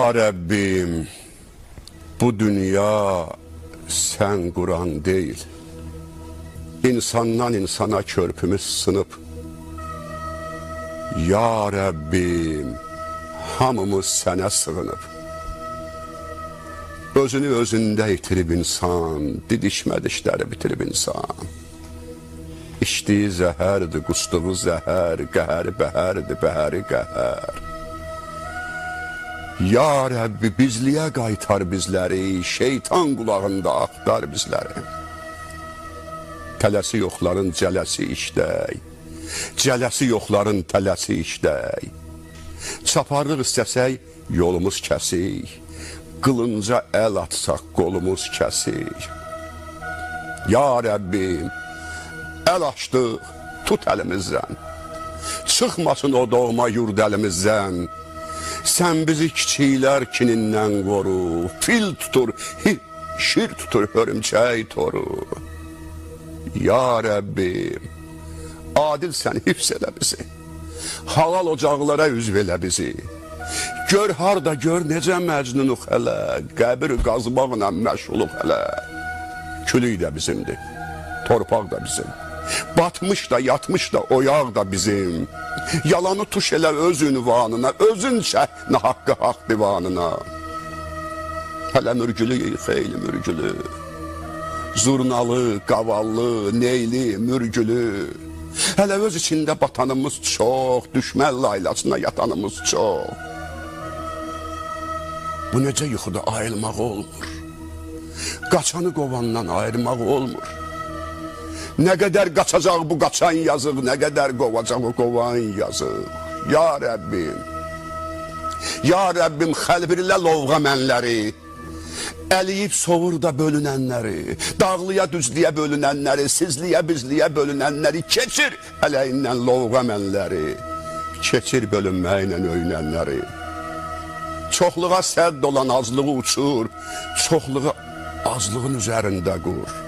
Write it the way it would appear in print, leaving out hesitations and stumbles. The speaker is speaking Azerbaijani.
Ya Rəbbim, bu dünya sən quran deyil. İnsandan insana körpümüz sınıb. Ya Rəbbim, hamımız sənə sığınıb. Özünü özündə itirib insan, didişmə dişləri bitirib insan. İçdiyi zəhərdir, qusduğu zəhər, qəhəri bəhərdir, bəhəri qəhər. Ya Rəbbi, bizliyə qaytar bizləri, şeytan qulağında axtar bizləri. Tələsi yoxların cələsi işdək, cələsi yoxların tələsi işdək. Çaparlıq istəsək, yolumuz kəsik, qılınca əl atsaq, qolumuz kəsik. Ya Rəbbim, əl açdıq, tut əlimizdən, çıxmasın o doğma yurd əlimizdən. Sən bizi kiçiklər kinindən qoru, fil tutur, şir tutur hörümçək toru. Ya Rəbbim, adil sən hifz elə bizi, halal ocaqlara üzv elə bizi. Gör harda, gör necə məcnunuq hələ, qəbir qazmaqla məşğuluq hələ. Külük də bizimdir, torpaq da bizim. Batmış da, yatmış da, oyaq da bizim. Yalanı tuş elə öz ünvanına, özün çək nahaqqı haqq divanına. Hələ mürgülüyük, xeyli mürgülü. Zurnalı, qavallı, neyli, mürgülü. Hələ öz içində batanımız çox, düşmən laylasına yatanımız çox. Bu necə yuxuda ayılmaq olmur. Qaçanı qovandan ayırmaq olmur. Nə qədər qaçacaq bu qaçan yazıq, nə qədər qovacaq o qovan yazıq. Ya Rəbbim, Ya Rəbbim, xəlbirlə lovğa mənləri, əliyib sovur da bölünənləri, dağlıya düzlüyə bölünənləri, sizliyə bizliyə bölünənləri, keçir ələyindən lovğa mənləri, keçir bölünməklə öyünənləri. Çoxluğa sədd olan azlığı uçur, çoxluğı azlığın üzərində qur.